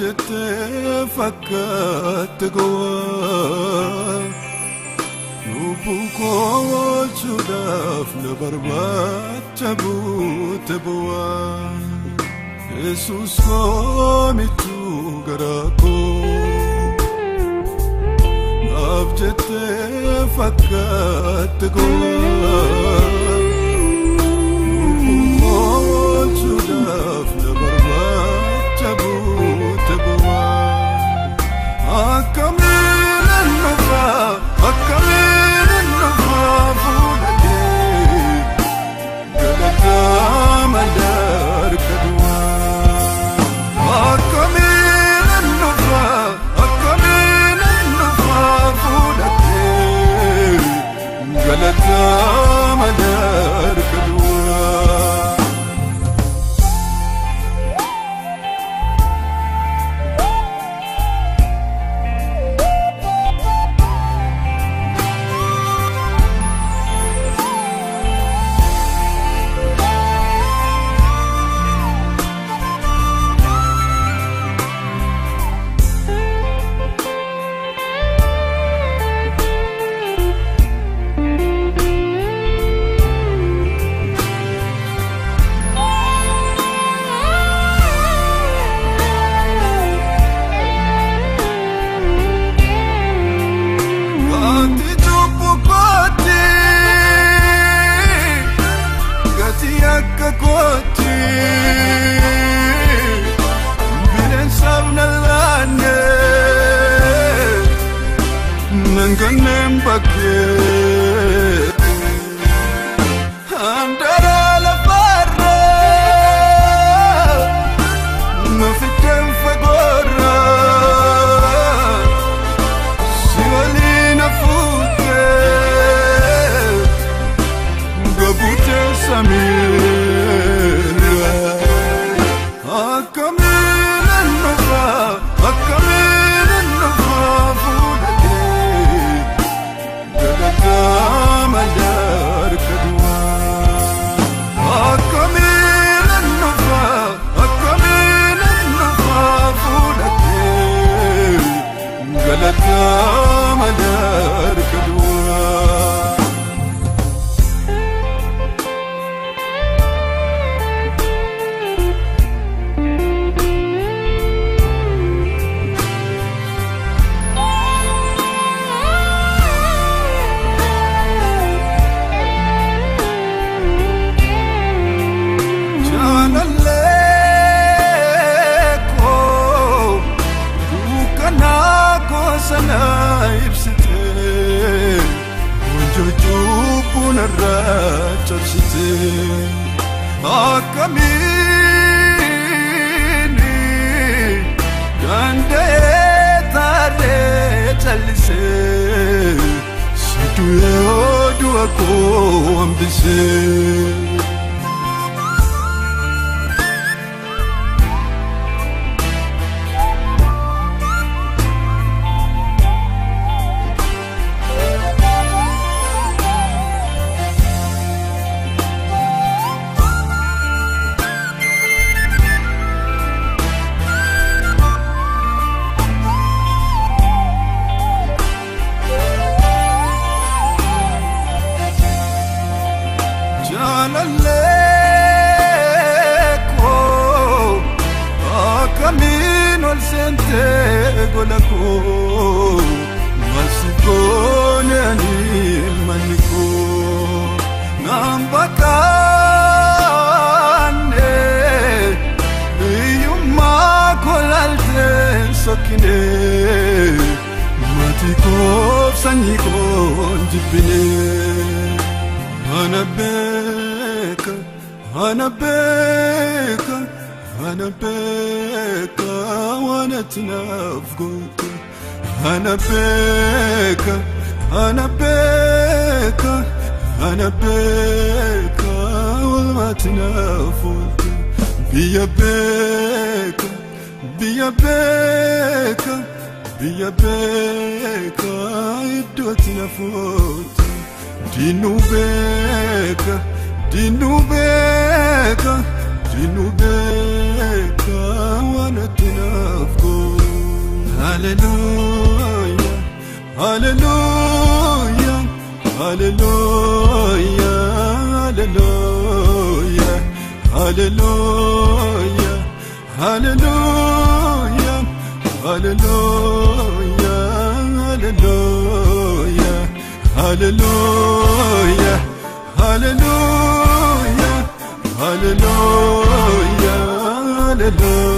jettee fakkaate gowwaa lubbuu koo oolchuudhaaf na barbaacha buute bu'aa Yesuus koo michuu garaa koo naaf jettee fakkaate gowwaa lubbuu koo oolchuudhaaf na barbaacha buute bu'aa akkamiin dhufa akkamiin dhufa fuula kee galata malee harka duwwaa akkamiin dhufa akkamiin dhufa fuula kee galata malee harka duwwaa. Ati cubbuu kooti gati akka kooti bineensaaf na laanne nan kanneen bakkee handara lafarra na fiddeen fagoorra. Si waliin hafuutee gabuutee samiirra. Akkamiin dhufa akkamiin dhufa fuula kee galata malee harka duwwaa. Akkamiin dhufa akkamiin dhufa fuula kee galata malee harka duwwaa. Jaalallee koo dukkana koo sana ibsitee wanjoo cubbuu narraa cabsitee akkamiin danda'ee taaree callisee si du'ee du'a koo hambisee. Jaalallee koo akkamiin ol seentee gola koo maal si goone ani manni koo naan bakkaanne hiyyummaa koo laaltee sokkine maatii koof sanyii koo hin jibbine. Ana beeka, ana beeka, ana beeka waan ati naaf goote. Ana beeka, ana beeka, ana beeka oolmaa ati naaf oolte. Biyya beeka, biyya beeka, biyya beeka iddoo ati naaf oolte. Diinuu beeka, diinuu beeka, diinuu beeka. beeka waan ati naaf goote. Hallelujah, hallelujah, hallelujah, hallelujah, hallelujah, hallelujah, hallelujah, hallelujah, hallelujah, hallelujah, hallelujah, hallelujah.